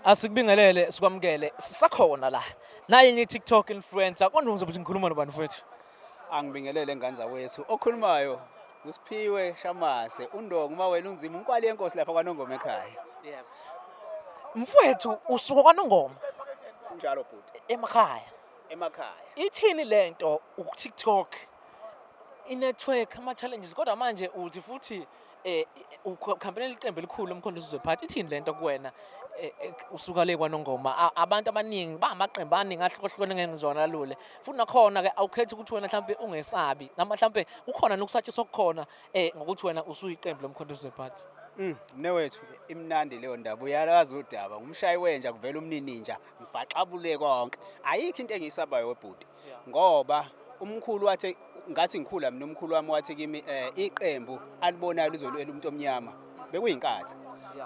Asikubingelele, sikwamukele. Sisakhona la. Naye enye TikTok influencer. Kodwa ngizobe ngikhuluma nobani, mfowethu? Angibingelele, ngane zakwethu. Okhulumayo uSiphiwe Shamase, uNdongo uma wena unzima, unkwali yenkosi lapha kwaNongoma ekhaya. Yebo. Mfowethu, usuka kwaNongoma? Kunjalo, bhuti. Emakhaya. Emakhaya. Ithini lento uku-TikTok? I-network, ama-challenges, kodwa manje uthi futhi ukhampenela iqembu elikhulu uMkhonto Wesizwe Party. Ithini lento kuwena, usuka le kwaNongoma? Abantu abaningi bangamaqembu amaningi ahlukahlukene, ngeke ngizwana lule. Futhi nakhona ke awukhethi ukuthi wena mhlambe ungesabi noma mhlambe kukhona nokusatshiswa okukhona ngokuthi wena usuyiqembu loMkhonto Wesizwe Party. Mnewethu, imnandi leyo ndaba, uyalazi udaba. Ngumshayi wenja kuvela umnininja, ngibhaxabule konke. Ayikho into engiyisabayo, webhuti. Ngoba umkhulu wathi, ngathi ngikhula mina, umkhulu wami wathi kimi iqembu alibonayo lizolwela umuntu omnyama bekuyiNkatha.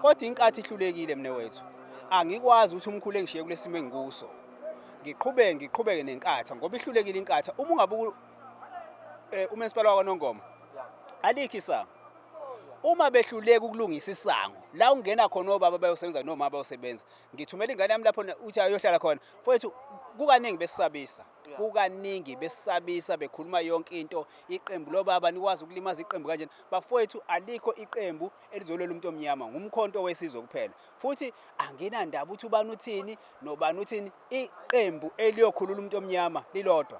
Kodwa iNkatha ihlulekile, mnewethu. Angikwazi ukuthi umkhulu engishiye kulesimo engikuso, ngiqhubeke ngiqhubeke neNkatha ngoba ihlulekile iNkatha. Uma ungabuka umasipala wakwaNongoma, alikho isango. Uma behluleka ukulungisa isango la ungena khona obaba bayosebenza noma bayosebenza, ngithumela ingane yami lapho uthi ayohlala khona. Mfowethu, kukaningi besisabisa, kukaningi besisabisa, bekhuluma yonke into, iqembu lobaba, nikwazi ukulimaza iqembu kanjena. Bafowethu, alikho iqembu elizolwela umuntu omnyama, nguMkhonto Wesizwe kuphela. Futhi anginandaba ukuthi ubani uthini nobani uthini, iqembu eliyokhulula umuntu omnyama lilodwa,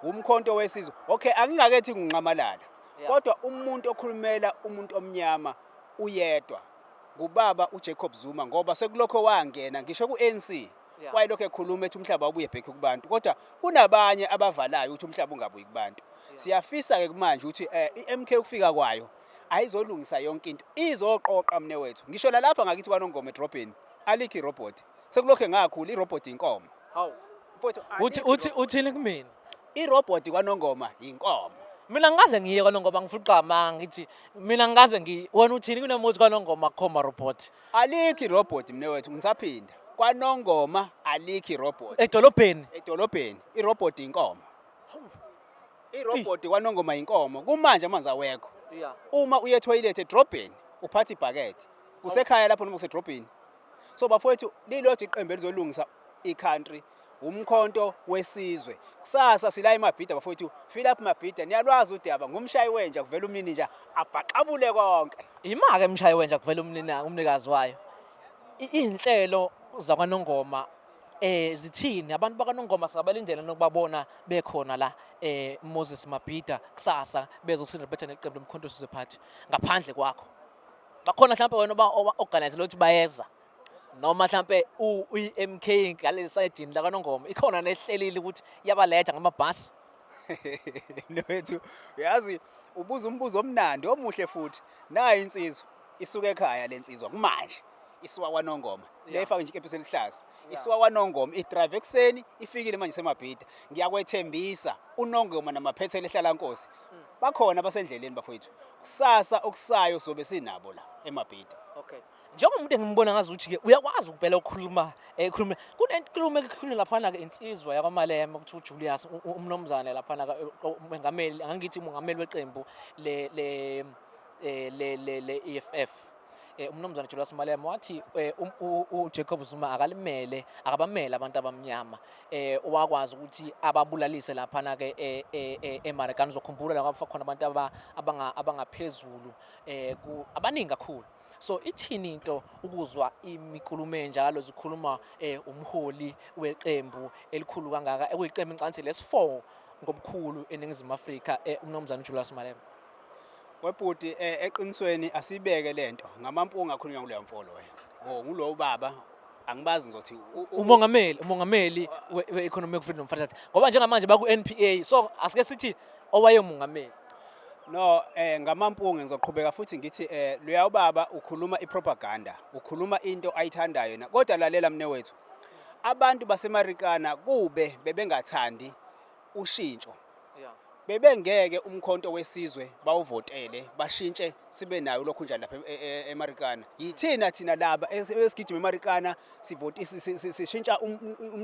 uMkhonto Wesizwe. Okay, angingakethi nginqamalala, kodwa umuntu okhulumela umuntu omnyama uyedwa, ngubaba uJacob Zuma, ngoba sekulokho wangena ngisho ku-ANC wayelokhu ekhuluma ethi umhlaba ubuye back kubantu, kodwa kunabanye abavalayo ukuthi umhlaba ungabuyi kubantu. Siyafisa-ke kumanje ukuthi i-MK ukufika kwayo ayizolungisa yonke into, izoqoqa, mne wethu. Ngisho nalapha ngakithi kwaNongoma edrobheni alikho irobhoti, sekulokhu ngakhula irobhoti inkomo. Hawu. Mfowethu, Uthi alikho. Uthi uthini kumina? Irobhoti kwaNongoma yinkomo. Mina ngikaze ngiye kwaNongoma, ngifuna uqama ngithi mina ngikaze ngi wena uthini kunemuthi kwaNongoma kukhoma robot? Alikho irobhoti, mne wethu, ngisaphinda, kwaNongoma alikho irobhoti. Edolobheni. Edolobheni irobhoti inkomo. Irobhoti kwaNongoma inkomo. Kumanje amanzi awekho. Uma uye etoilet edrobheni uphatha ibhakede, kusekhaya lapho noma kusedrobheni. So bafowethu, lilodwa iqembu elizolungisa i-country, uMkhonto Wesizwe. Kusasa sila eMabhida, bafowethu, fill up Mabhida. Niyalwazi udaba, ngumshayi wenja kuvela umnininja, abhaxabule konke. Ima-ke mshayi wenja kuvela umnikazi wayo. Iy'nhlelo zakwaNongoma zithini? Abantu bakwaNongoma singabalindela nokubabona bekhona la Moses Mabhida kusasa bezocelebrate neqembu loMkhonto Wesizwe Party ngaphandle kwakho? Bakhona mhlawumbe wena oba-organize ukuthi bayeza, noma mhlampe uyi-MK ngaleli sayidini lakaNongoma ikhona nehlelile ukuthi iyabaletha ngamabhasi? Mnewethu, uyazi, ubuza umbuzo omnandi, omuhle futhi. Nayi insizwa isuka ekhaya, le nsizwa kumanje isuka kwaNongoma le, ifake nje ikepisi elihlaza, isuka kwaNongoma, idrive ekuseni, ifikile manje seMabhida. Ngiyakwethembisa, uNongoma namaphethelo ehlala nkosi bakhona basendleleni, bafowethu. Kusasa okusayo sobe sinabo la eMabhida. Okay, njengomuntu engimbona ngazi ukuthi-ke uyakwazi ukubhela ukukhuluma, khuluma kunenkulumo ekukhulunywa laphana-ke, insizwa yakwaMalema ukuthi uJulius, umnumzane laphana, umengameli, angithi umongameli weqembu le EFF, umnumzane Julius Malema, wathi uJacob Zuma akalimele, akabamele abantu abamnyama, wakwazi ukuthi ababulalise laphana ke eMarikana. Uzokhumbula la kwafa khona abantu abangaphezulu abaningi kakhulu. So ithini into ukuzwa imikhulumo enjalo zikhuluma umholi weqembu elikhulu kangaka, ekuyiqembu incansi lesi-4 ngobukhulu eNingizimu Afrika, umnumzane Julius Malema? Webhuti, eqinisweni asibeke lento ngamampunga akhulunywa kuleyo mfolo wena. Oh, ngulo baba angibazi, ngizothi Umongameli we-Economic Freedom Fighters, ngoba njengamanje baku-NPA, so asike sithi owayemongameli. No, ngamampunge ngizoqhubeka futhi ngithi loya ubaba ukhuluma ipropaganda, ukhuluma into ayithandayo yena. Kodwa lalela, mne wethu. Abantu baseMarikana kube bebengathandi ushintsho, bebengeke uMkhonto Wesizwe bawuvotele, bashintshe sibe nayo lokhu njani lapha eMarikana. Yithina thina laba esigijima eMarikana, sivoti, sishintsha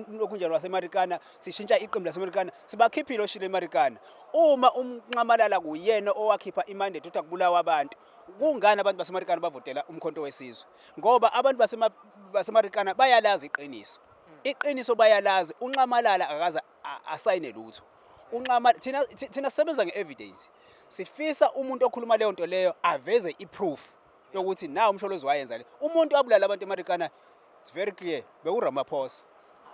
lokhu njani waseMarikana, sishintsha iqembu laseMarikana, sibakhiphile oshilo eMarikana. Uma umnqamalala kuyena owakhipha imandate ukuthi akubulawa abantu, kungani abantu baseMarikana bavotela uMkhonto Wesizwe? Ngoba abantu baseMarikana bayalazi iqiniso. Iqiniso bayalazi, uNxamalala akaze asayine lutho. Unxama thina sisebenza nge-evidence. Sifisa umuntu okhuluma leyo nto leyo aveze i-proof yokuthi nawu uMsholozi wayenza le. Umuntu abulala abantu eMarikana, it's very clear, bekuRamaphosa.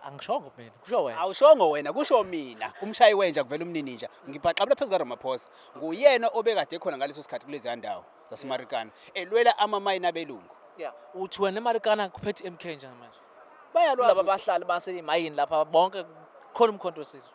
Angishongo mina, kusho wena. Awushongo wena, kusho mina. Umshayi wenja kuvela umnininja. Ngibhaxabula phezu kaRamaphosa. Nguyena obekade khona ngaleso sikhathi kuleziya ndawo zaseMarikana, elwela amamayini abelungu. Yeah, uthi wena eMarikana kuphethe i-MK njengamanje. Bayalwazi. Kulaba bahlali basemayini lapha bonke khona uMkhonto weSizwe.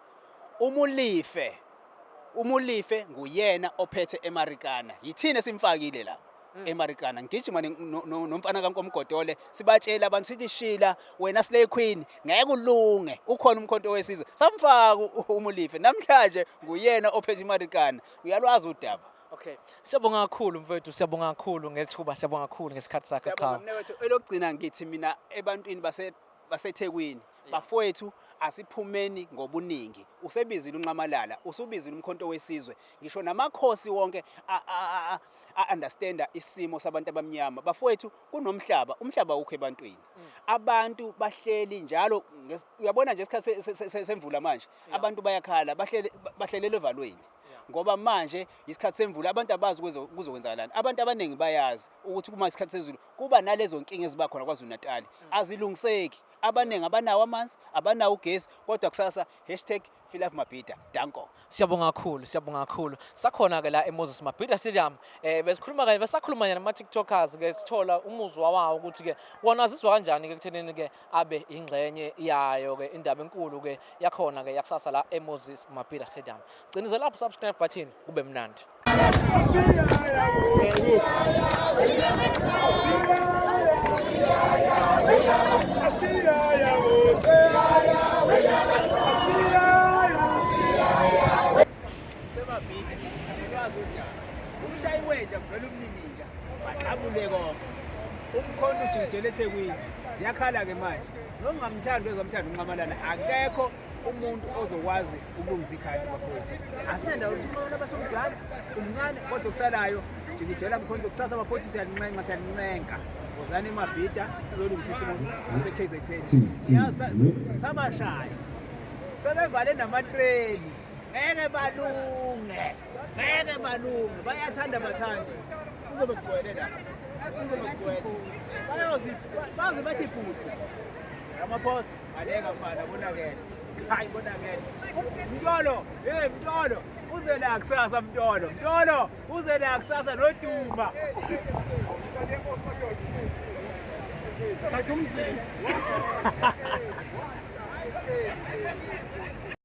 UMulife nguyena ophethe eMarikana. Yithina esimfakile la eMarikana. Ngigijima nomfana kaNkomgodole, sibatshela abantu sithi shila wena Slay Queen ngeke ulunge, ukhona uMkhonto weSizwe. Samfaka uMulife, namhlanje nguyena ophethe iMarikana. Uyalwazi udaba. Okay. Siyabonga kakhulu mfethu, siyabonga kakhulu ngethuba, siyabonga kakhulu ngesikhathi sakho. Siyabonga Qhawe. mnewethu. Elokugcina ngithi mina ebantwini baseThekwini, bafowethu, asiphumeni ngobuningi. Usebizile uNxamalala, usubizile uMkhonto weSizwe, ngisho namakhosi wonke a-understanda isimo sabantu abamnyama. Bafowethu, kunomhlaba, umhlaba ukho ebantwini. Abantu bahleli njalo, uyabona nje isikhathi semvula manje, abantu bayakhala, bahleli bahlelele evalweni. Ngoba manje isikhathi semvula, abantu abazi kuzokwenzakalani. Abantu abaningi bayazi ukuthi kuma isikhathi sezulu kuba nalezo nkinga eziba khona KwaZulu Natal, azilungiseki. Abaningi abanawo amanzi, abanawo ugesi, kodwa kusasa #FreeLifeMabhida. Danko. Siyabonga kakhulu, siyabonga kakhulu. Sakhona ke la eMoses Mabhida Stadium. Besikhuluma kanye besakhuluma nama TikTokers ke, sithola umuzwa wawo ukuthi ke wona azizwa kanjani ke kuthenini ke abe ingxenye yayo ke indaba enkulu ke yakhona ke yakusasa la eMoses Mabhida Stadium. Gcinize lapho subscribe button kube mnandi. SeMabhida, ulwazi udaba. Umshayi wenja kuvela umnininja, baxabule konke. Umkhonto ujijele eThekwini. Ziyakhala ke manje. Nongamthandi wezomthando uNxamalala, akekho umuntu ozokwazi ukulungisa ikhaya bafowethu. Asinandawo ukuthi uNxamalala bathi umdala, umncane, kodwa okusalayo jikijela mkhonto kusasa bafowethu, siyalincenga, siyalincenga. Wozani eMabhida sizolungisa isimo sase-KZN. Sabashaya. Sebevale namatreni. Ngeke balunge. Ngeke balunge. Bayathanda bathanda. Kuzobe kugcwele la. Kuzobe kugcwele. Bayozi baze bathi bhuti. Ramaphosa, baleka mfana, bonakele. Hayi bonakele. Mntolo, hey Mntolo, uze la kusasa Mntolo. Mntolo, uze la kusasa noduma. Thatha umzimba.